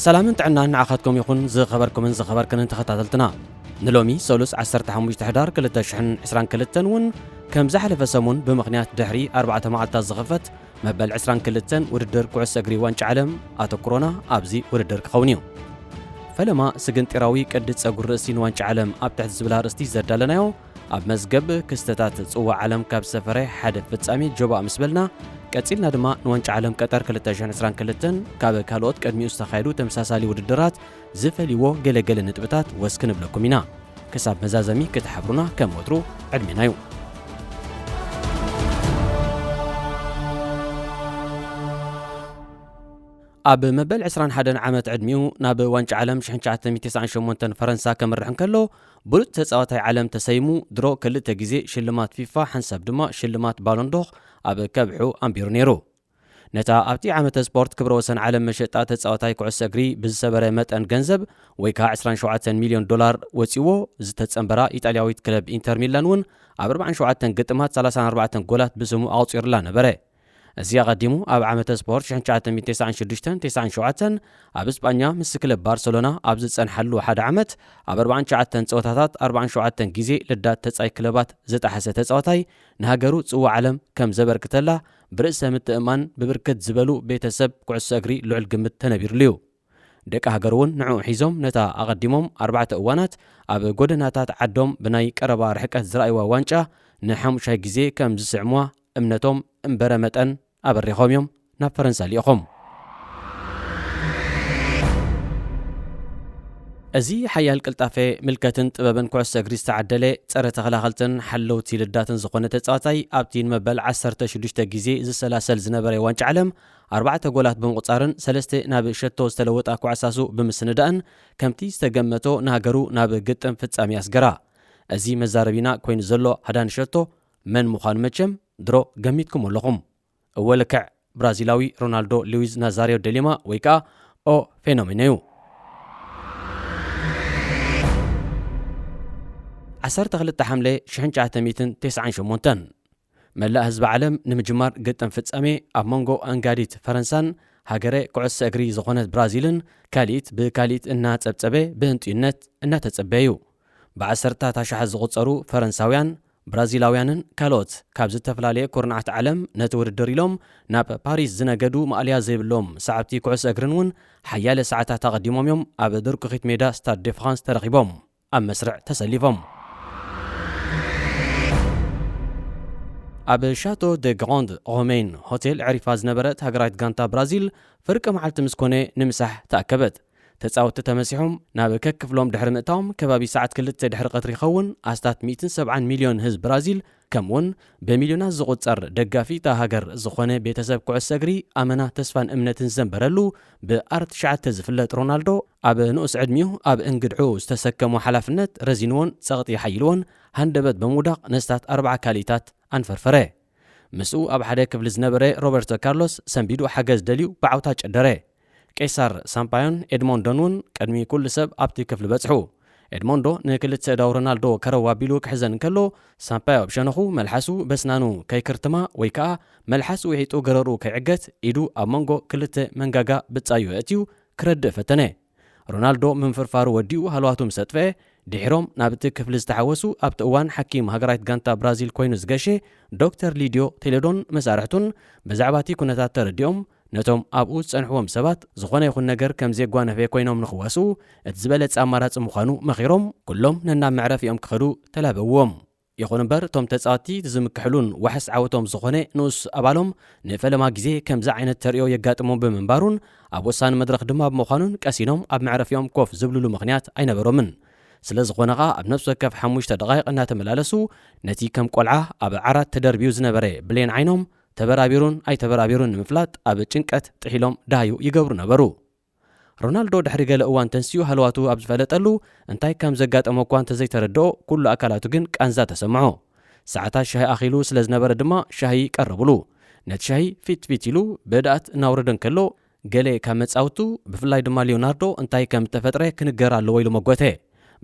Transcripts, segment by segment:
ሰላምን ጥዕናን ንዓኻትኩም ይኹን፣ ዝኸበርኩምን ዝኸበርክንን ተኸታተልትና። ንሎሚ ሰሉስ ዓሰርተ ሓሙሽተ ሕዳር ክልተ ሽሕን ዕስራን ክልተን እውን ከም ዝሓለፈ ሰሙን ብምኽንያት ድሕሪ ኣርባዕተ መዓልታት ዝኽፈት መበል ዕስራን ክልተን ውድድር ኩዕሶ እግሪ ዋንጫ ዓለም ኣተኩሮና ኣብዚ ውድድር ክኸውን እዩ። ፈለማ ስግንጢራዊ ቅዲ ጸጉሪ ርእሲ ንዋንጫ ዓለም ኣብ ትሕቲ ዝብል ኣርእስቲ ዘዳለናዮ ኣብ መዝገብ ክስተታት ጽዋዕ ዓለም ካብ ዝሰፈረ ሓደ ፍጻሜ ጆባእ ምስ በልና፣ ቀጺልና ድማ ንዋንጫ ዓለም ቀጠር ክልተ ሽሕን ዕስራን ክልተን ካብ ካልኦት ቅድሚኡ ዝተኻየዱ ተመሳሳሊ ውድድራት ዝፈልይዎ ገለገለ ነጥብታት ወስ ክንብለኩም ኢና። ክሳብ መዛዘሚ ክትሓብሩና ከም ወትሩ ዕድሜና እዩ። ኣብ መበል ዕስራን ሓደን ዓመት ዕድሚኡ ናብ ዋንጫ ዓለም ሽሕን ትሽዓተ ሚእትን ተስዓን ሸሞንተን ፈረንሳ ከምርሕ እንከሎ፣ ብሉጽ ተጻዋታይ ዓለም ተሰይሙ፣ ድሮ ክልተ ግዜ ሽልማት ፊፋ፣ ሓንሳብ ድማ ሽልማት ባሎን ዶር ኣብ ከብሑ ኣንቢሩ ነይሩ። ነታ ኣብቲ ዓመተ ስፖርት ክብረ ወሰን ዓለም መሸጣ ተጻዋታይ ኩዕሶ እግሪ ብዝሰበረ መጠን ገንዘብ፣ ወይ ከኣ ዕስራን ሸውዓተን ሚልዮን ዶላር ወጺዎ ዝተጸንበራ ኢጣልያዊት ክለብ ኢንተር ሚላን እውን ኣብ ኣርባዓን ሸውዓተን ግጥማት ሰላሳን ኣርባዕተን ጎላት ብስሙ ኣቑጺሩላ ነበረ። እዚ ኣቐዲሙ ኣብ ዓመተ ስፖርት ሽሕን ትሽዓተ ሚእትን ተስዓን ሽዱሽተን ተስዓን ሸውዓተን ኣብ እስጳኛ ምስ ክለብ ባርሰሎና ኣብ ዝጸንሓሉ ሓደ ዓመት፣ ኣብ ኣርባዓን ትሽዓተን ጸወታታት ኣርባዓን ሸውዓተን ግዜ ልዳት ተጻይ ክለባት ዝጠሓሰ ተጻዋታይ፣ ንሃገሩ ጽዋዕ ዓለም ከም ዘበርክተላ ብርእሰ ምትእምማን ብብርክት ዝበሉ ቤተሰብ ኩዕሶ እግሪ ልዑል ግምት ተነቢሩሉ እዩ። ደቂ ሃገሩ እውን ንዕኡ ሒዞም ነታ ኣቐዲሞም ኣርባዕተ እዋናት ኣብ ጎደናታት ዓዶም ብናይ ቀረባ ርሕቀት ዝረኣይዋ ዋንጫ ንሓሙሻይ ግዜ ከም ዝስዕምዋ እምነቶም እምበረ መጠን ኣበሪኾም እዮም ናብ ፈረንሳ ልኢኾም። እዚ ሓያል ቅልጣፈ፣ ምልከትን ጥበብን ኩዕሶ እግሪ ዝተዓደለ፣ ጸረ ተኸላኸልትን ሓለውቲ ልዳትን ዝኾነ ተጻዋታይ፣ ኣብቲ ንመበል ዓሰርተ ሽዱሽተ ግዜ ዝሰላሰል ዝነበረ ዋንጫ ዓለም ኣርባዕተ ጎላት ብምቑጻርን ሰለስተ ናብ ሸቶ ዝተለወጣ ኳዕሳሱ ብምስንዳእን ከምቲ ዝተገመቶ ንሃገሩ ናብ ግጥም ፍጻሜ ኣስገራ። እዚ መዛረቢና ኮይኑ ዘሎ ሃዳኒ ሸቶ መን ምዃኑ መቸም ድሮ ገሚትኩሞ ኣለኹም። እወ ልክዕ፣ ብራዚላዊ ሮናልዶ ሉዊዝ ናዛሪዮ ደሊማ ወይ ከኣ ኦ ፌኖሜኖ እዩ። ዓሰርተ ክልተ ሓምለ ሽሕን ትሽዓተ ሚእትን ተስዓን ሸሞንተን፣ መላእ ህዝቢ ዓለም ንምጅማር ግጥም ፍጻሜ ኣብ መንጎ ኣንጋዲት ፈረንሳን ሃገረ ኩዕሶ እግሪ ዝኾነት ብራዚልን ካሊኢት ብካሊኢት እናጸብጸበ ብህንጥዩነት እናተጸበየ እዩ። ብዓሰርታት ኣሽሓት ዝቑጸሩ ፈረንሳውያን፣ ብራዚላውያንን ካልኦት ካብ ዝተፈላለየ ኩርናዓት ዓለም ነቲ ውድድር ኢሎም ናብ ፓሪስ ዝነገዱ ማእለያ ዘይብሎም ሰዓብቲ ኩዕሶ እግርን እውን ሓያለ ሰዓታት ኣቐዲሞም እዮም ኣብ ድርኩኺት ሜዳ ስታድ ደ ፍራንስ ተረኺቦም ኣብ መስርዕ ተሰሊፎም። ኣብ ሻቶ ደ ግራንድ ሮሜን ሆቴል ዕሪፋ ዝነበረት ሃገራዊት ጋንታ ብራዚል ፍርቂ መዓልቲ ምስ ኮነ ንምሳሕ ተኣከበት። ተጻወትቲ ተመሲሖም ናብ ከክፍሎም ድሕሪ ምእታዎም ከባቢ ሰዓት ክልተ ድሕሪ ቀትሪ ይኸውን ኣስታት ሚእትን ሰብዓን ሚልዮን ህዝቢ ብራዚል ከምኡውን ብሚልዮናት ዝቑጸር ደጋፊ እታ ሃገር ዝኾነ ቤተሰብ ኩዕሶ እግሪ ኣመና ተስፋን እምነትን ዘንበረሉ ብኣር ትሽዓተ ዝፍለጥ ሮናልዶ ኣብ ንኡስ ዕድሚኡ ኣብ እንግድዑ ዝተሰከሞ ሓላፍነት ረዚንዎን ጸቕጢ ሓይልዎን ሃንደበት ብምውዳቕ ነስታት ኣርብዓ ካሊኢታት ኣንፈርፈረ። ምስኡ ኣብ ሓደ ክፍሊ ዝነበረ ሮበርቶ ካርሎስ ሰንቢዱ ሓገዝ ደልዩ ብዓውታ ጨደረ። ቄሳር ሳምፓዮን ኤድሞንዶን እውን ቅድሚ ኩሉ ሰብ ኣብቲ ክፍሊ በጽሑ። ኤድሞንዶ ንክልተ እዳው ሮናልዶ ከረው ኣቢሉ ክሕዘን እንከሎ፣ ሳምፓዮ ብሸነኹ መልሓሱ በስናኑ ከይክርትማ ወይ ከኣ መልሓሱ ውሒጡ ገረርኡ ከይዕገት ኢዱ ኣብ መንጎ ክልተ መንጋጋ ብጻዩ ኣእትዩ ክረድእ ፈተነ። ሮናልዶ ምንፍርፋሩ ወዲኡ ሃለዋቱ ምስ ኣጥፍአ፣ ድሒሮም ናብቲ ክፍሊ ዝተሓወሱ ኣብቲ እዋን ሓኪም ሃገራዊት ጋንታ ብራዚል ኮይኑ ዝገሸ ዶክተር ሊድዮ ቴሌዶን መሳርሕቱን ብዛዕባ እቲ ኩነታት ተረዲኦም ነቶም ኣብኡ ዝጸንሕዎም ሰባት ዝኾነ ይኹን ነገር ከም ዜጓነፈ ኮይኖም ንኽዋስኡ እቲ ዝበለጸ ኣማራጺ ምዃኑ መኺሮም ኩሎም ነናብ መዕረፊኦም ክኸዱ ተላበውዎም። ይኹን እምበር እቶም ተጻወትቲ እቲ ዝምክሕሉን ዋሕስ ዓወቶም ዝኾነ ንኡስ ኣባሎም ንፈለማ ግዜ ከምዚ ዓይነት ተርእዮ የጋጥሞም ብምንባሩን ኣብ ወሳኒ መድረኽ ድማ ብምዃኑን ቀሲኖም ኣብ መዕረፊኦም ኮፍ ዝብልሉ ምኽንያት ኣይነበሮምን። ስለ ዝኾነ ኸኣ ኣብ ነፍሲ ወከፍ ሓሙሽተ ደቓይቕ እናተመላለሱ ነቲ ከም ቆልዓ ኣብ ዓራት ተደርብዩ ዝነበረ ብሌን ዓይኖም ተበራቢሩን ኣይተበራቢሩን ንምፍላጥ ኣብ ጭንቀት ጥሒሎም ደሃዩ ይገብሩ ነበሩ። ሮናልዶ ድሕሪ ገለ እዋን ተንሲኡ ሃለዋቱ ኣብ ዝፈለጠሉ እንታይ ከም ዘጋጠሞ እኳ እንተዘይተረድኦ ኩሉ ኣካላቱ ግን ቃንዛ ተሰምዖ። ሰዓታት ሻሂ ኣኺሉ ስለ ዝነበረ ድማ ሻሂ ቀረቡሉ። ነቲ ሻሂ ፊት ፊት ኢሉ ብህድኣት እናውረደ እንከሎ ገለ ካብ መጻውቱ ብፍላይ ድማ ሊዮናርዶ እንታይ ከም እተፈጥረ ክንገር ኣለዎ ኢሉ መጎተ።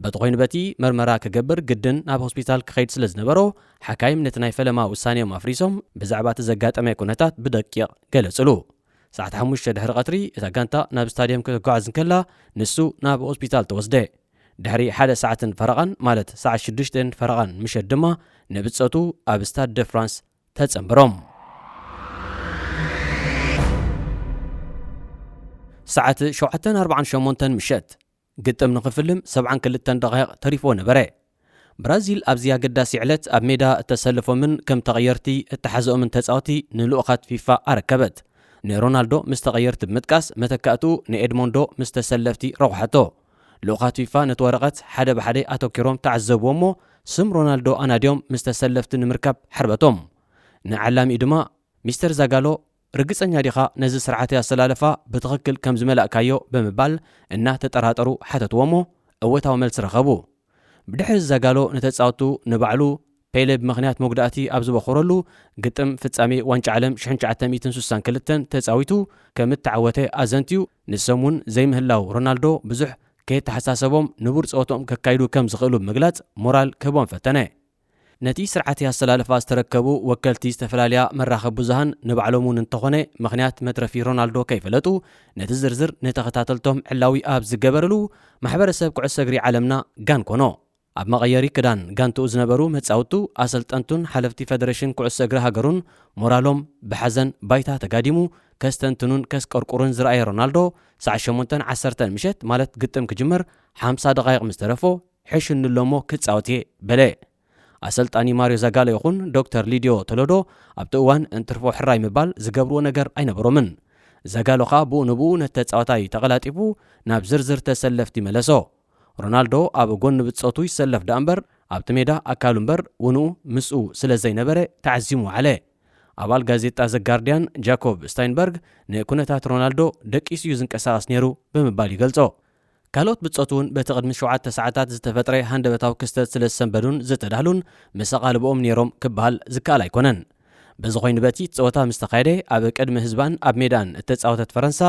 በቲ ኮይኑ በቲ መርመራ ክገብር ግድን ናብ ሆስፒታል ክኸይድ ስለ ዝነበሮ ሓካይም ነቲ ናይ ፈለማ ውሳኔኦም ኣፍሪሶም ብዛዕባ እቲ ዘጋጠመ ኩነታት ብደቂቕ ገለጹሉ። ሰዓት ሓሙሽተ ድሕሪ ቀትሪ እታ ጋንታ ናብ ስታድየም ክትጓዓዝ እንከላ፣ ንሱ ናብ ሆስፒታል ተወስደ። ድሕሪ ሓደ ሰዓትን ፈረቓን፣ ማለት ሰዓት ሽዱሽተን ፈረቓን ምሸት ድማ፣ ንብጾቱ ኣብ ስታድ ደ ፍራንስ ተጸንበሮም። ሰዓት ሸውዓተን ኣርባዓን ሸሞንተን ምሸት፣ ግጥም ንኽፍልም ሰብዓን ክልተን ደቓይቕ ተሪፎ ነበረ። ብራዚል ኣብዚ ኣገዳሲ ዕለት ኣብ ሜዳ እተሰለፎምን ከም ተቐየርቲ እተሓዘኦምን ተጻወቲ ንልኡኻት ፊፋ ኣረከበት። ንሮናልዶ ምስ ተቐየርቲ ብምጥቃስ፣ መተካእትኡ ንኤድሞንዶ ምስ ተሰለፍቲ ረቑሓቶ። ልኡኻት ፊፋ ነቲ ወረቐት ሓደ ብሓደ ኣተኪሮም ተዓዘብዎ እሞ፣ ስም ሮናልዶ ኣናድዮም ምስ ተሰለፍቲ ንምርካብ ሓርበቶም። ንዓላሚኡ ድማ፣ "ሚስተር ዛጋሎ፣ ርግጸኛ ዲኻ ነዚ ስርዓተ ኣሰላለፋ ብትኽክል ከም ዝመላእካዮ?" ብምባል እናተጠራጠሩ ሓተትዎ እሞ፣ እወታዊ መልሲ ረኸቡ። ብድሕሪ ዛጋሎ ንተጻወቱ ንባዕሉ ፔሌ ብምኽንያት መጉዳእቲ ኣብ ዝበኾረሉ ግጥም ፍጻሜ ዋንጫ ዓለም ሽሕን ትሽዓተ ሚእትን ስሳን ክልተን ተጻዊቱ ከም እተዓወተ ኣዘንትዩ፣ ንሶም እውን ዘይምህላው ሮናልዶ ብዙሕ ከየተሓሳሰቦም ንቡር ጸወትኦም ከካይዱ ከም ዝኽእሉ ብምግላጽ ሞራል ክህቦም ፈተነ። ነቲ ስርዓት ኣሰላልፋ ዝተረከቡ ወከልቲ ዝተፈላለያ መራኸቢ ብዙሃን ንባዕሎም እውን እንተኾነ ምኽንያት መትረፊ ሮናልዶ ከይፈለጡ ነቲ ዝርዝር ንተኸታተልቶም ዕላዊ ኣብ ዝገበርሉ፣ ማሕበረሰብ ኩዕሶ እግሪ ዓለምና ጋን ኮኖ። ኣብ መቐየሪ ክዳን ጋንትኡ ዝነበሩ መጻውቱ፣ ኣሰልጠንቱን ሓለፍቲ ፈደረሽን ኩዕሶ እግሪ ሃገሩን ሞራሎም ብሓዘን ባይታ ተጋዲሙ ከስተንትኑን ከስቀርቁሩን ዝረኣየ ሮናልዶ፣ ሰዓት ሸሞንተን ዓሰርተን ምሸት፣ ማለት ግጥም ክጅምር ሓምሳ ደቓይቕ ምስ ተረፎ፣ "ሕሽ እንሎሞ ክጻወት እየ" በለ። ኣሰልጣኒ ማርዮ ዛጋሎ ይኹን ዶክተር ሊድዮ ቶሎዶ ኣብቲ እዋን እንትርፎ ሕራይ ምባል ዝገብርዎ ነገር ኣይነበሮምን። ዛጋሎ ኸኣ ብኡ ንብኡ ነቲ ተጻዋታይ ተቐላጢፉ ናብ ዝርዝር ተሰለፍቲ መለሶ። ሮናልዶ ኣብ ጎኒ ብጾቱ ይሰለፍ ደኣ እምበር፣ ኣብቲ ሜዳ ኣካሉ እምበር ውንኡ ምስኡ ስለ ዘይነበረ ተዓዚሙ ወዓለ። ኣባል ጋዜጣ ዘ ጋርድያን ጃኮብ ስታይንበርግ ንኩነታት ሮናልዶ ደቂሱ እዩ ዝንቀሳቐስ ነይሩ ብምባል ይገልጾ። ካልኦት ብጾት እውን በቲ ቅድሚ ሸውዓተ ሰዓታት ዝተፈጥረ ሃንደበታዊ ክስተት ስለ ዝሰንበዱን ዝተዳህሉን ምስ ኣቓልቦኦም ነይሮም ክበሃል ዝከኣል ኣይኮነን። በዚ ኮይኑ በቲ ጸወታ ምስ ተኻየደ ኣብ ቅድሚ ህዝባን ኣብ ሜዳን እተጻወተት ፈረንሳ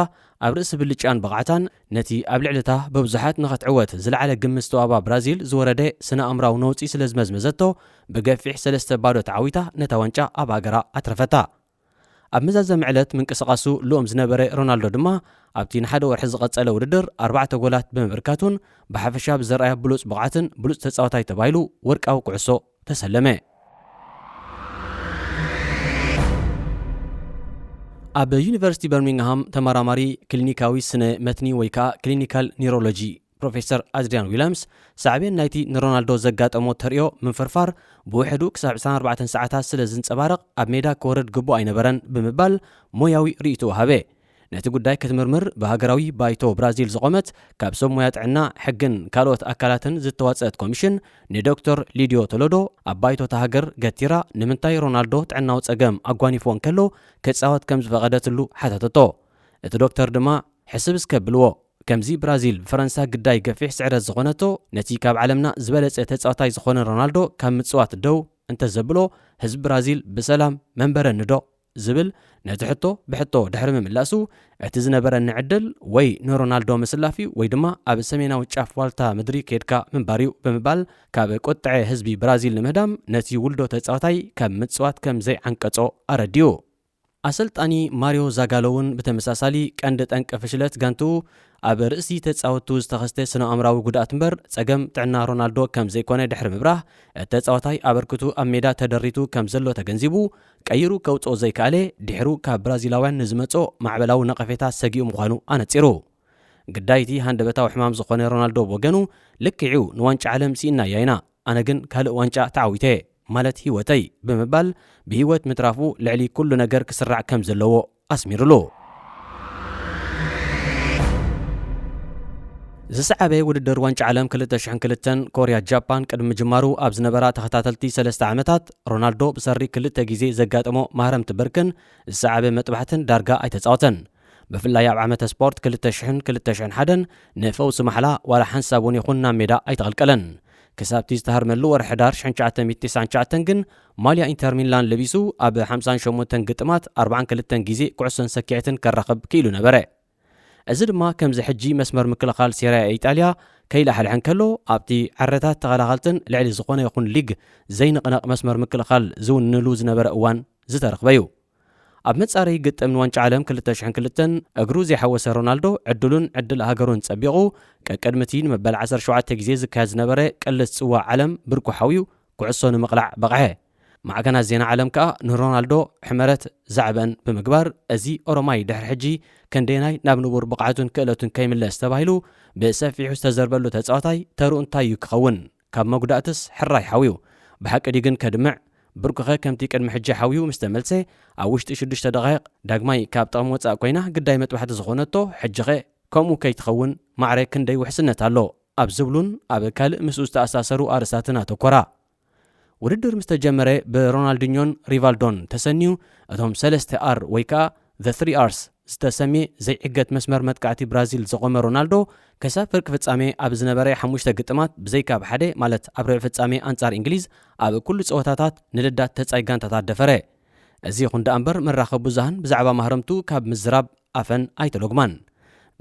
ኣብ ርእሲ ብልጫን ብቕዓታን ነቲ ኣብ ልዕሊታ ብብዙሓት ንኽትዕወት ዝለዓለ ግምት ዝተዋህባ ብራዚል ዝወረደ ስነ ኣእምራዊ ነውጺ ስለ ዝመዝመዘቶ ብገፊሕ ሰለስተ ባዶ ተዓዊታ ነታ ዋንጫ ኣብ ሃገራ ኣትረፈታ። ኣብ መዛዘሚ ዕለት ምንቅስቓሱ ልኡም ዝነበረ ሮናልዶ ድማ ኣብቲ ንሓደ ወርሒ ዝቐጸለ ውድድር ኣርባዕተ ጎላት ብምብርካቱን ብሓፈሻ ብዘርኣዮ ብሉጽ ብቕዓትን ብሉጽ ተጻዋታይ ተባሂሉ ወርቃዊ ኩዕሶ ተሰለመ። ኣብ ዩኒቨርሲቲ በርሚንግሃም ተመራማሪ ክሊኒካዊ ስነ መትኒ ወይ ከዓ ክሊኒካል ኒውሮሎጂ ፕሮፌሰር ኣድሪያን ዊልያምስ፣ ሳዕቤን ናይቲ ንሮናልዶ ዘጋጠሞ ተርእዮ ምንፍርፋር ብውሕዱ ክሳብ ዕስራን ኣርባዕተን ሰዓታት ስለ ዝንጸባረቕ ኣብ ሜዳ ክወርድ ግቡእ ኣይነበረን ብምባል ሞያዊ ርእይቶ ወሃበ። ነቲ ጉዳይ ክትምርምር ብሃገራዊ ባይቶ ብራዚል ዝቖመት፣ ካብ ሰብ ሞያ ጥዕና፣ ሕግን ካልኦት ኣካላትን ዝተዋጸአት ኮሚሽን ንዶክተር ሊድዮ ቶሎዶ ኣብ ባይቶ እታ ሃገር ገቲራ፣ ንምንታይ ሮናልዶ ጥዕናዊ ጸገም ኣጓኒፍዎ እንከሎ ክጻወት ከም ዝፈቐደትሉ ሓተተቶ። እቲ ዶክተር ድማ፣ ሕስብ እስከ ብልዎ፣ ከምዚ ብራዚል ብፈረንሳ ግዳይ ገፊሕ ስዕረት ዝኾነቶ፣ ነቲ ካብ ዓለምና ዝበለጸ ተጻዋታይ ዝኾነ ሮናልዶ ካብ ምጽዋት ደው እንተዘብሎ፣ ህዝቢ ብራዚል ብሰላም መንበረኒ ዶ? ዝብል ነቲ ሕቶ ብሕቶ ድሕሪ ምምላሱ፣ እቲ ዝነበረኒ ዕድል ወይ ንሮናልዶ ምስላፍ እዩ ወይ ድማ ኣብ ሰሜናዊ ጫፍ ዋልታ ምድሪ ከድካ ምንባር እዩ ብምባል፣ ካብ ቁጥዐ ህዝቢ ብራዚል ንምህዳም ነቲ ውልዶ ተጻዋታይ ካብ ምጽዋት ከም ዘይዓንቀጾ ኣረዲኡ። ኣሰልጣኒ ማርዮ ዛጋሎ እውን ብተመሳሳሊ ቀንዲ ጠንቂ ፍሽለት ጋንትኡ ኣብ ርእሲ ተጻወቱ ዝተኸስተ ስነ ኣእምራዊ ጉድኣት እምበር ጸገም ጥዕና ሮናልዶ ከም ዘይኮነ ድሕሪ ምብራህ፣ እቲ ተጻዋታይ ኣበርክቱ ኣብ ሜዳ ተደሪቱ ከም ዘሎ ተገንዚቡ፣ ቀይሩ ከውጽኦ ዘይከኣለ ድሕሩ ካብ ብራዚላውያን ንዝመጾ ማዕበላዊ ነቐፌታ ሰጊኡ ምዃኑ ኣነጺሩ። ግዳይቲ ሃንደበታዊ ሕማም ዝኾነ ሮናልዶ ብወገኑ፣ ልክዕ እዩ፣ ንዋንጫ ዓለም ስኢናያ ኢና፣ ኣነ ግን ካልእ ዋንጫ ተዓዊተ፣ ማለት ህይወተይ ብምባል፣ ብህይወት ምትራፉ ልዕሊ ኩሉ ነገር ክስራዕ ከም ዘለዎ ኣስሚሩሉ። ዝሰዓበ ውድድር ዋንጫ ዓለም ክልተ ሽሕን ክልተን ኮርያ ጃፓን ቅድሚ ምጅማሩ ኣብ ዝነበራ ተኸታተልቲ ሰለስተ ዓመታት፣ ሮናልዶ ብሰሪ ክልተ ግዜ ዘጋጠሞ ማህረምቲ ብርክን ዝሰዓበ መጥባሕትን ዳርጋ ኣይተጻወተን። ብፍላይ ኣብ ዓመተ ስፖርት ክልተ ሽሕን ክልተ ሽሕን ሓደን ንፈውሲ ማሕላ ዋላ ሓንሳብ እውን ይኹን ናብ ሜዳ ኣይተቐልቀለን። ክሳብቲ ዝተሃርመሉ ወርሒ ሕዳር ሽሕን ትሽዓተ ሚእቲ ተስዓን ትሽዓተን ግን ማልያ ኢንተር ሚላን ለቢሱ ኣብ ሓምሳን ሸሞንተን ግጥማት ኣርባዓን ክልተን ግዜ ኩዕሶን ሰኪዐትን ከራኽብ ክኢሉ ነበረ። እዚ ድማ ከምዚ ሕጂ መስመር ምክልኻል ሴርያ ኢጣልያ ከይላሕልሐ እንከሎ፣ ኣብቲ ዓረታት ተኸላኸልትን ልዕሊ ዝኾነ ይኹን ሊግ ዘይንቕነቕ መስመር ምክልኻል ዝውንንሉ ዝነበረ እዋን ዝተረኽበ እዩ። ኣብ መጻረይ ግጥም ንዋንጫ ዓለም ክልተ ሽሕን ክልተን እግሩ ዘይሓወሰ ሮናልዶ፣ ዕድሉን ዕድል ሃገሩን ጸቢቑ፣ ቀቅድሚ እቲ ንመበል ዓሰርተ ሸውዓተ ግዜ ዝካየድ ዝነበረ ቅልስ ጽዋዕ ዓለም ብርኩ ሓውዩ፣ ኩዕሶ ንምቕላዕ በቕዐ። ማዕከናት ዜና ዓለም ከኣ ንሮናልዶ ሕመረት ዛዕበን ብምግባር፣ እዚ ኦሮማይ ድሕሪ ሕጂ ክንደየናይ ናብ ንቡር ብቕዓቱን ክእለቱን ከይምለስ ተባሂሉ ብሰፊሑ ዝተዘርበሉ ተጻዋታይ ተርኡ እንታይ እዩ ክኸውን? ካብ መጉዳእትስ ሕራይ ሓውዩ። ብሓቂ ድዩ ግን ከድምዕ? ብርኩኸ ከምቲ ቅድሚ ሕጂ ሓውዩ ምስ ተመልሰ፣ ኣብ ውሽጢ ሽዱሽተ ደቓይቕ ዳግማይ ካብ ጥቕሚ ወጻእ ኮይና ግዳይ መጥባሕቲ ዝኾነቶ፣ ሕጂኸ ከምኡ ከይትኸውን ማዕረ ክንደይ ውሕስነት ኣሎ? ኣብ ዝብሉን ኣብ ካልእ ምስኡ ዝተኣሳሰሩ ኣርእስታትን ኣተኮራ። ውድድር ምስ ተጀመረ ብሮናልዲኞን ሪቫልዶን ተሰንዩ፣ እቶም ሰለስተ ኣር ወይ ከኣ The Three Rs ዝተሰምየ ዘይዕገት መስመር መጥቃዕቲ ብራዚል ዘቖመ ሮናልዶ፣ ክሳብ ፍርቂ ፍጻሜ ኣብ ዝነበረ ሓሙሽተ ግጥማት ብዘይካ ኣብ ሓደ፣ ማለት ኣብ ርብዒ ፍጻሜ ኣንጻር እንግሊዝ፣ ኣብ ኩሉ ጸወታታት ንልዳት ተጻይ ጋንታታት ደፈረ። እዚ ይኹን ደኣ እምበር፣ መራኸቢ ብዙሃን ብዛዕባ ማህረምቱ ካብ ምዝራብ ኣፈን ኣይተሎግማን።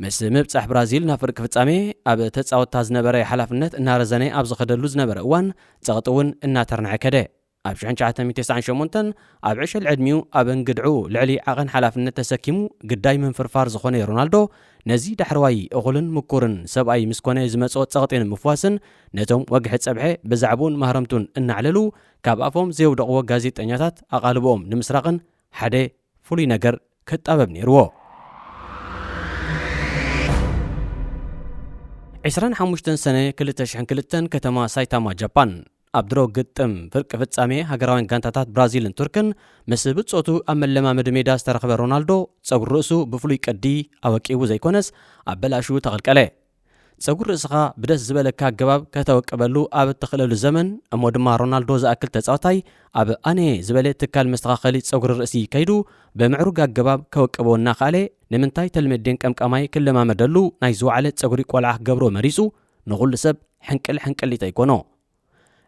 ምስ ምብጻሕ ብራዚል ናብ ፍርቂ ፍጻሜ፣ ኣብ ተጻወትታ ዝነበረ ሓላፍነት እናረዘነ ኣብ ዝኸደሉ ዝነበረ እዋን፣ ጸቕጢ እውን እናተርንዐ ከደ። ኣብ ሽሕን ትሽዓተ ሚእትን ተስዓን ሸሞንተን ኣብ ዕሸል ዕድሚኡ ኣብ እንግድዕኡ ልዕሊ ዓቐን ሓላፍነት ተሰኪሙ ግዳይ ምንፍርፋር ዝኾነ ሮናልዶ፣ ነዚ ዳሕረዋይ እኹልን ምኩርን ሰብኣይ ምስ ኮነ ዝመጾ ጸቕጢ ንምፍዋስን ነቶም ወግሒ ጸብሐ ብዛዕብኡን ማህረምቱን እናዕለሉ ካብ ኣፎም ዘየውደቕዎ ጋዜጠኛታት ኣቓልቦኦም ንምስራቕን ሓደ ፍሉይ ነገር ክጣበብ ነይርዎ። ዕስራን ሓሙሽተን ሰነ ክልተ ሽሕን ክልተን ከተማ ሳይታማ ጃፓን። ኣብ ድሮ ግጥም ፍርቂ ፍጻሜ ሃገራውያን ጋንታታት ብራዚልን ቱርክን ምስ ብጾቱ ኣብ መለማመዲ ሜዳ ዝተረኽበ ሮናልዶ ጸጉሪ ርእሱ ብፍሉይ ቅዲ ኣወቂቡ ዘይኮነስ ኣበላሽዉ ተቐልቀለ። ጸጉሪ ርእስኻ ብደስ ዝበለካ ኣገባብ ከተወቅበሉ ኣብ እትኽእለሉ ዘመን እሞ ድማ ሮናልዶ ዝኣክል ተጻዋታይ ኣብ ኣነ ዝበለ ትካል መስተኻኸሊ ጸጉሪ ርእሲ ከይዱ ብምዕሩግ ኣገባብ ከወቅቦ እናኸኣለ ንምንታይ ተልመዴን ቀምቃማይ ክለማመደሉ ናይ ዝወዓለ ጸጉሪ ቆልዓ ክገብሮ መሪጹ ንኹሉ ሰብ ሕንቅል ሕንቅሊት ኣይኮኖ።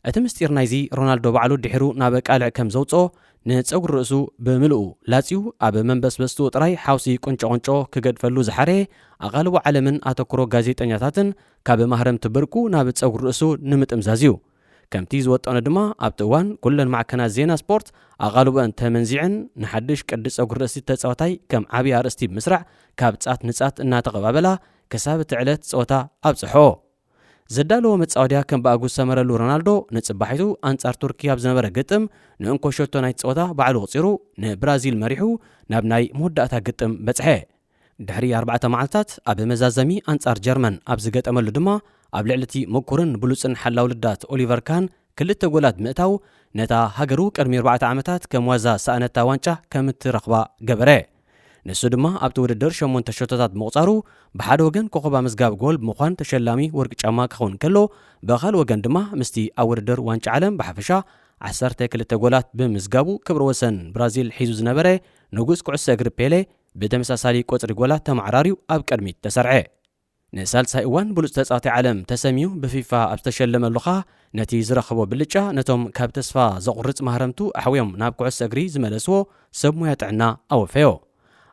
እቲ ምስጢር ናይዚ ሮናልዶ ባዕሉ ድሒሩ ናብ ቃልዕ ከም ዘውጽኦ ንጸጉሪ ርእሱ ብምልኡ ላጺዩ ኣብ መንበስበስቱ ጥራይ ሓውሲ ቁንጮ ቁንጮ ክገድፈሉ ዝሓረየ ኣቓልቦ ዓለምን ኣተኩሮ ጋዜጠኛታትን ካብ ማህረምቲ ብርቁ ናብ ጸጉሪ ርእሱ ንምጥምዛዝ እዩ። ከምቲ ዝወጠኖ ድማ ኣብቲ እዋን ኩለን ማዕከናት ዜና ስፖርት ኣቓልቦአን ተመንዚዐን ንሓድሽ ቅዲ ጸጉሪ ርእሲ ተጻዋታይ ከም ዓብዪ ኣርእስቲ ብምስራዕ ካብ ጻት ንጻት እናተቐባበላ ክሳብ እቲ ዕለት ጸወታ ኣብጽሖ። ዘዳለዎ መጻወድያ ከም ብኣግኡ ዝሰመረሉ ሮናልዶ ንጽባሒቱ ኣንጻር ቱርኪ ኣብ ዝነበረ ግጥም ንእንኮ ሸቶ ናይቲ ጸወታ ባዕሉ ኣቑጺሩ ንብራዚል መሪሑ ናብ ናይ መወዳእታ ግጥም በጽሐ። ድሕሪ ኣርባዕተ መዓልታት ኣብ መዛዘሚ ኣንጻር ጀርመን ኣብ ዝገጠመሉ ድማ ኣብ ልዕሊ እቲ ምኩርን ብሉጽን ሓላው ልዳት ኦሊቨር ካን ክልተ ጎላት ምእታው ነታ ሃገሩ ቅድሚ ኣርባዕተ ዓመታት ከም ዋዛ ዝሰኣነታ ዋንጫ ከም እትረኽባ ገበረ። ንሱ ድማ ኣብቲ ውድድር ሸሞንተ ሸቶታት ብምቑጻሩ ብሓደ ወገን ኮኸብ ኣመዝጋቢ ጎል ብምዃን ተሸላሚ ወርቂ ጫማ ክኸውን ከሎ፣ ብኻልእ ወገን ድማ ምስቲ ኣብ ውድድር ዋንጫ ዓለም ብሓፈሻ ዓሰርተ ክልተ ጎላት ብምዝጋቡ ክብረ ወሰን ብራዚል ሒዙ ዝነበረ ንጉስ ኩዕሶ እግሪ ፔሌ ብተመሳሳሊ ቁጽሪ ጎላት ተመዓራርዩ ኣብ ቅድሚት ተሰርዐ። ንሳልሳይ እዋን ብሉጽ ተጻዋታይ ዓለም ተሰምዩ ብፊፋ ኣብ ዝተሸለመሉ ኸኣ ነቲ ዝረኸቦ ብልጫ ነቶም ካብ ተስፋ ዘቑርጽ ማህረምቱ ኣሕውዮም ናብ ኩዕሶ እግሪ ዝመለስዎ ሰብ ሞያ ጥዕና ኣወፈዮ።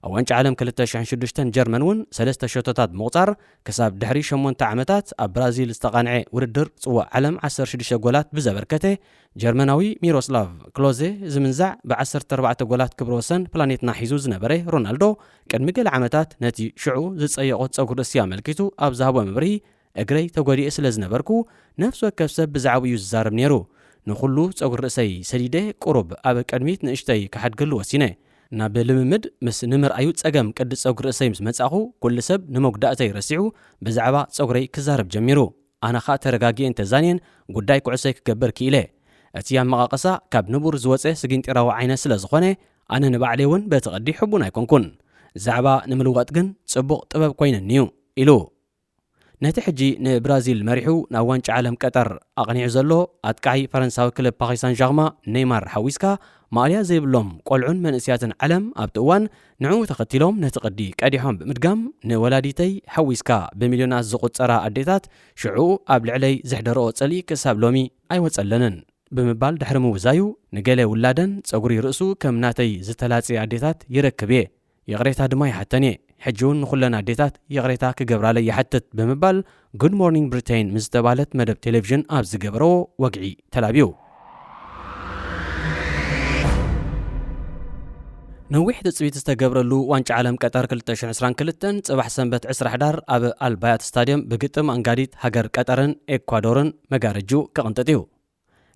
ኣብ ዋንጫ ዓለም ክልተ ሽሕን ሽዱሽተን ጀርመን እውን ሰለስተ ሸቶታት ብምቑጻር ክሳብ ድሕሪ ሸሞንተ ዓመታት ኣብ ብራዚል ዝተቓንዐ ውድድር ጽዋእ ዓለም ዓሰርተ ሽዱሽተ ጎላት ብዘበርከተ ጀርመናዊ ሚሮስላቭ ክሎዘ ዝምንዛዕ ብ ዓሰርተ ኣርባዕተ ጎላት ክብረ ወሰን ፕላኔትና ሒዙ ዝነበረ ሮናልዶ ቅድሚ ገለ ዓመታት ነቲ ሽዑ ዝጸየቖ ጸጉሪ ርእሲ ኣመልኪቱ ኣብ ዝሃቦ መብርሂ እግረይ ተጎዲኤ ስለ ዝነበርኩ ነፍሲ ወከፍ ሰብ ብዛዕባኡ እዩ ዝዛረብ ነይሩ። ንኹሉ ጸጉሪ ርእሰይ ሰዲደ ቁሩብ ኣብ ቅድሚት ንእሽተይ ክሓድገሉ ወሲነ። ናብ ልምምድ ምስ ንምርኣዩ ጸገም ቅዲ ጸጉሪ ርእሰይ ምስ መጻእኹ ኩሉ ሰብ ንመጉዳእተይ ረሲዑ ብዛዕባ ጸጉረይ ክዛረብ ጀሚሩ። ኣነ ኸኣ ተረጋጊኤን ተዛንየን ጉዳይ ኩዕሶይ ክገብር ክኢለ። እቲ ኣመቓቕሳ ካብ ንቡር ዝወጸ ስጊንጢራዊ ዓይነት ስለ ዝኾነ ኣነ ንባዕለይ እውን በቲ ቅዲ ሕቡን ኣይኮንኩን። ዛዕባ ንምልዋጥ ግን ጽቡቕ ጥበብ ኮይነኒ እዩ ኢሉ። ነቲ ሕጂ ንብራዚል መሪሑ ናብ ዋንጫ ዓለም ቀጠር ኣቕኒዑ ዘሎ ኣጥቃዒ ፈረንሳዊ ክለብ ፓሪስ ሳን ዣርማ ኔይማር ሓዊስካ ማእልያ ዘይብሎም ቆልዑን መንእስያትን ዓለም ኣብቲ እዋን ንዕኡ ተኸቲሎም ነቲ ቅዲ ቀዲሖም ብምድጋም ንወላዲተይ ሓዊስካ ብሚልዮናት ዝቑጸራ ኣዴታት ሽዑ ኣብ ልዕለይ ዘሕደረኦ ጽልኢ ክሳብ ሎሚ ኣይወጸለንን ብምባል ድሕሪ ምውዛዩ ንገለ ውላደን ጸጉሪ ርእሱ ከም ናተይ ዝተላጽየ ኣዴታት ይረክብ እየ። ይቕሬታ ድማ ይሓተን እየ። ሕጂ እውን ንኹለን ኣዴታት ይቕሬታ ክገብራለይ ይሓትት ብምባል ጉድ ሞርኒንግ ብሪቴን ምስ ዝተባህለት መደብ ቴሌቪዥን ኣብ ዝገበረዎ ወግዒ ተላብዩ። ነዊሕ ትጽቢት ዝተገብረሉ ዋንጫ ዓለም ቀጠር ክልተ ሽሕን ዕስራን ክልተን ጽባሕ ሰንበት ዕስራ ሕዳር ኣብ ኣልባያት ስታድየም ብግጥም ኣንጋዲት ሃገር ቀጠርን ኤኳዶርን መጋረጅኡ ክቕንጥጥ እዩ።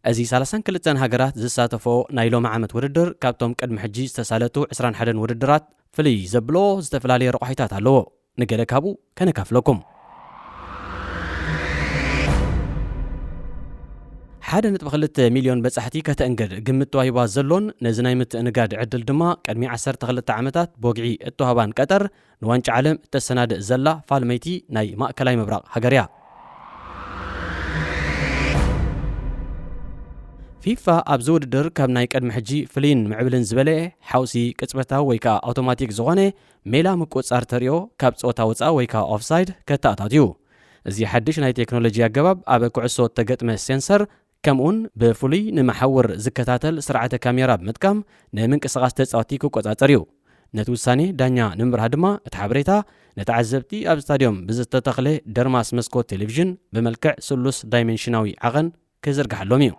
እዚ ሰላሳን ክልተን ሃገራት ዝሳተፎ ናይ ሎሚ ዓመት ውድድር ካብቶም ቅድሚ ሕጂ ዝተሳለጡ ዕስራን ሓደን ውድድራት ፍልይ ዘብሎ ዝተፈላለየ ረቋሒታት ኣለዎ። ንገለ ካብኡ ከነካፍለኩም። ሓደ ነጥቢ ክልተ ሚልዮን በጻሕቲ ከተእንግድ ግምት ተዋሂባ ዘሎን ነዚ ናይ ምትእንጋድ ዕድል ድማ ቅድሚ ዓሰርተ ክልተ ዓመታት ቦግዒ እተዋህባን ቀጠር ንዋንጫ ዓለም እተሰናድእ ዘላ ፋልመይቲ ናይ ማእከላይ ምብራቕ ሃገር እያ። ፊፋ ኣብዚ ውድድር ካብ ናይ ቅድሚ ሕጂ ፍልይን ምዕብልን ዝበለ ሓውሲ ቅጽበታዊ ወይ ከዓ ኣውቶማቲክ ዝኾነ ሜላ ምቁጽጻር ተሪኦ ካብ ጸወታ ወጻኢ ወይ ከዓ ኦፍሳይድ ከተኣታትዩ። እዚ ሓድሽ ናይ ቴክኖሎጂ ኣገባብ ኣብ ኩዕሶ እተገጥመ ሴንሰር ከምኡውን ብፍሉይ ንመሓውር ዝከታተል ስርዓተ ካሜራ ብምጥቃም ንምንቅስቓስ ተጻወቲ ክቆጻጸር እዩ። ነቲ ውሳኔ ዳኛ ንምብራህ ድማ እቲ ሓበሬታ ንተዓዘብቲ ኣብ ስታድዮም ብዝተተኽለ ደርማስ መስኮት ቴሌቪዥን ብመልክዕ ስሉስ ዳይሜንሽናዊ ዓቐን ክዝርግሓሎም እዩ።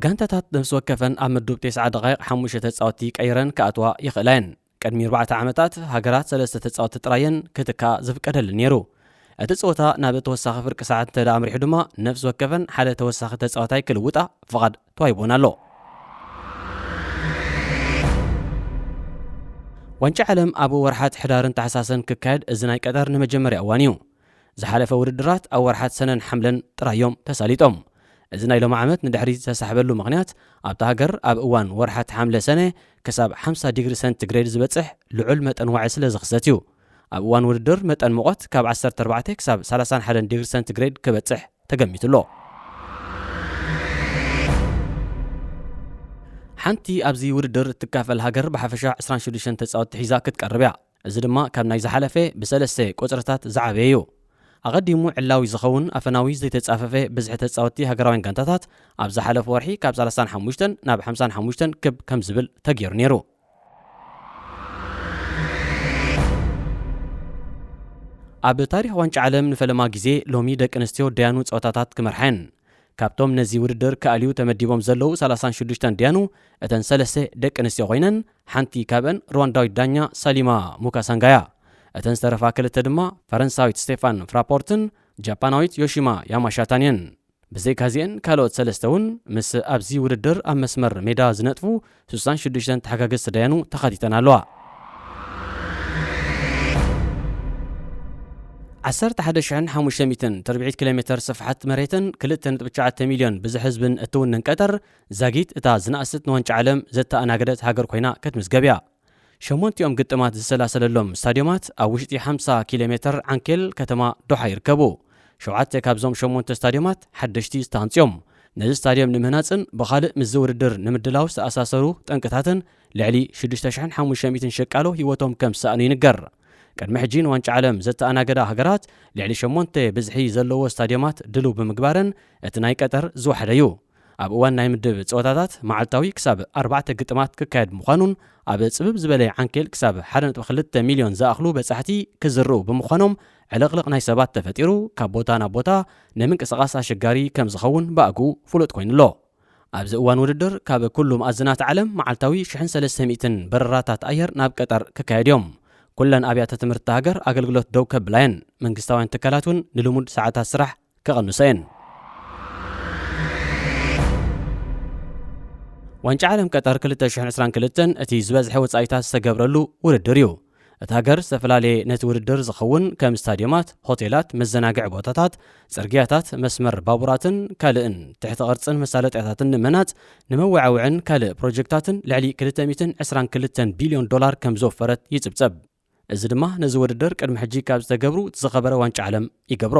ጋንታታት ነፍሲ ወከፈን ኣብ ምዱብ ተስዓ ደቓይቕ ሓሙሽተ ተጻወቲ ቀይረን ክኣትዋ ይኽእላ እየን። ቅድሚ ኣርባዕተ ዓመታት ሃገራት ሰለስተ ተጻወቲ ጥራየን ክትካኣ ዝፍቀደለን ነይሩ። እቲ ጸወታ ናብ ተወሳኺ ፍርቂ ሰዓት እንተ ደኣ ኣምሪሑ ድማ ነፍሲ ወከፈን ሓደ ተወሳኺ ተጻዋታይ ክልውጣ ፍቓድ ተዋሂቡን ኣሎ። ዋንጫ ዓለም ኣብ ወርሓት ሕዳርን ታሕሳስን ክካየድ እዚ ናይ ቀጠር ንመጀመርያ እዋን እዩ። ዝሓለፈ ውድድራት ኣብ ወርሓት ሰነን ሓምለን ጥራይ እዮም ተሳሊጦም። እዚ ናይ ሎሚ ዓመት ንድሕሪት ዝተሳሕበሉ ምኽንያት ኣብታ ሃገር ኣብ እዋን ወርሓት ሓምለ ሰነ ክሳብ ሓምሳ ዲግሪ ሰንቲግሬድ ዝበጽሕ ልዑል መጠን ዋዒ ስለ ዝኽሰት እዩ። ኣብ እዋን ውድድር መጠን ሙቐት ካብ ዓሰርተ ኣርባዕተ ክሳብ ሰላሳን ሓደን ዲግሪ ሰንቲግሬድ ክበጽሕ ተገሚቱ ኣሎ። ሓንቲ ኣብዚ ውድድር እትካፈል ሃገር ብሓፈሻ ዕስራን ሽዱሽተን ተጻወትቲ ሒዛ ክትቀርብ እያ። እዚ ድማ ካብ ናይ ዝሓለፈ ብሰለስተ ቁጽርታት ዝዓበየ እዩ። ኣቐዲሙ ዕላዊ ዝኸውን ኣፈናዊ ዘይተጻፈፈ ብዝሒ ተጻወትቲ ሃገራውያን ጋንታታት ኣብ ዝሓለፈ ወርሒ ካብ ሰላሳን ሓሙሽተን ናብ ሓምሳን ሓሙሽተን ክብ ከም ዝብል ተገይሩ ነይሩ። ኣብ ታሪኽ ዋንጫ ዓለም ንፈለማ ግዜ ሎሚ ደቂ ኣንስትዮ ደያኑ ጸወታታት ክመርሓ እየን። ካብቶም ነዚ ውድድር ክኣልዩ ተመዲቦም ዘለዉ ሰላሳን ሽዱሽተን ደያኑ እተን ሰለስተ ደቂ ኣንስትዮ ኮይነን፣ ሓንቲ ካብአን ሩዋንዳዊት ዳኛ ሳሊማ ሙካሳንጋ እያ። እተን ዝተረፋ ክልተ ድማ ፈረንሳዊት ስቴፋን ፍራፖርትን ጃፓናዊት ዮሺማ ያማሻታን እየን። ብዘይካዚአን ካልኦት ሰለስተ እውን ምስ ኣብዚ ውድድር ኣብ መስመር ሜዳ ዝነጥፉ ስሳን ሽዱሽተን ተሓጋገዝቲ ደያኑ ተኻቲተን ኣለዋ። ዓሰርተ ሓደ ሽሕን ሓሙሽተ ሚእትን ትርብዒት ኪሎ ሜተር ስፍሓት መሬትን ክልተ ነጥቢ ትሽዓተ ሚልዮን ብዝሒ ህዝብን እትውንን ቀጠር ዛጊት እታ ዝነኣስት ንዋንጫ ዓለም ዘተኣናገደት ሃገር ኮይና ክትምዝገብ እያ። ሸሞንቲኦም ግጥማት ዝሰላሰለሎም ስታድዮማት ኣብ ውሽጢ ሓምሳ ኪሎ ሜተር ዓንኬል ከተማ ዶሓ ይርከቡ። ሸውዓተ ካብዞም ሸሞንተ ስታድዮማት ሓደሽቲ ዝተሃንጽዮም። ነዚ ስታድዮም ንምህናጽን ብኻልእ ምስዚ ውድድር ንምድላው ዝተኣሳሰሩ ጠንቅታትን ልዕሊ ሽዱሽተ ሽሕን ሓሙሽተ ሚእትን ሸቃሎ ህይወቶም ከም ዝሰኣኑ ይንገር። ቅድሚ ሕጂ ንዋንጫ ዓለም ዘተኣናገዳ ሃገራት ልዕሊ ሸሞንተ ብዝሒ ዘለዎ ስታድዮማት ድልው ብምግባረን እቲ ናይ ቀጠር ዝወሓደ እዩ። ኣብ እዋን ናይ ምድብ ጸወታታት መዓልታዊ ክሳብ ኣርባዕተ ግጥማት ክካየድ ምዃኑን ኣብ ጽብብ ዝበለ ዓንኬል ክሳብ ሓደ ነጥቢ ክልተ ሚልዮን ዝኣኽሉ በጻሕቲ ክዝርኡ ብምዃኖም ዕልቕልቕ ናይ ሰባት ተፈጢሩ ካብ ቦታ ናብ ቦታ ንምንቅስቓስ ኣሸጋሪ ከም ዝኸውን ብኣግኡ ፍሉጥ ኮይኑ ኣሎ። ኣብዚ እዋን ውድድር ካብ ኩሉ መኣዝናት ዓለም መዓልታዊ ሽሕን ሰለስተ ሚእትን በረራታት ኣየር ናብ ቀጠር ክካየድ እዮም። ኩለን ኣብያተ ትምህርቲ ሃገር ኣገልግሎት ደው ከብላ እየን። መንግስታውያን ትካላት እውን ንልሙድ ሰዓታት ስራሕ ክቐንሶ እየን። ዋንጫ ዓለም ቀጠር ክልተ ሽሕን ዕስራን ክልተን እቲ ዝበዝሐ ወጻኢታት ዝተገብረሉ ውድድር እዩ። እታ ሃገር ዝተፈላለየ ነቲ ውድድር ዝኸውን ከም ስታድዮማት፣ ሆቴላት፣ መዘናግዒ ቦታታት፣ ጽርግያታት፣ መስመር ባቡራትን ካልእን ትሕቲ ቅርጽን መሳለጥያታትን ንምህናጽ ንመወዓውዕን ካልእ ፕሮጀክታትን ልዕሊ ክልተ ሚእትን ዕስራን ክልተን ቢልዮን ዶላር ከም ዘወፈረት ይጽብጸብ። እዚ ድማ ነዚ ውድድር ቅድሚ ሕጂ ካብ ዝተገብሩ እቲ ዝኸበረ ዋንጫ ዓለም ይገብሮ።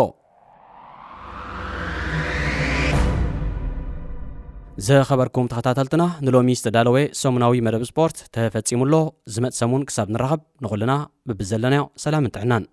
ዝኸበርኩም ተኸታተልትና፣ ንሎሚ ዝተዳለወ ሰሙናዊ መደብ ስፖርት ተፈጺሙ ኣሎ። ዝመጽእ ሰሙን ክሳብ ንራኸብ ንኹልና ብብዘለናዮ ሰላምን ጥዕናን።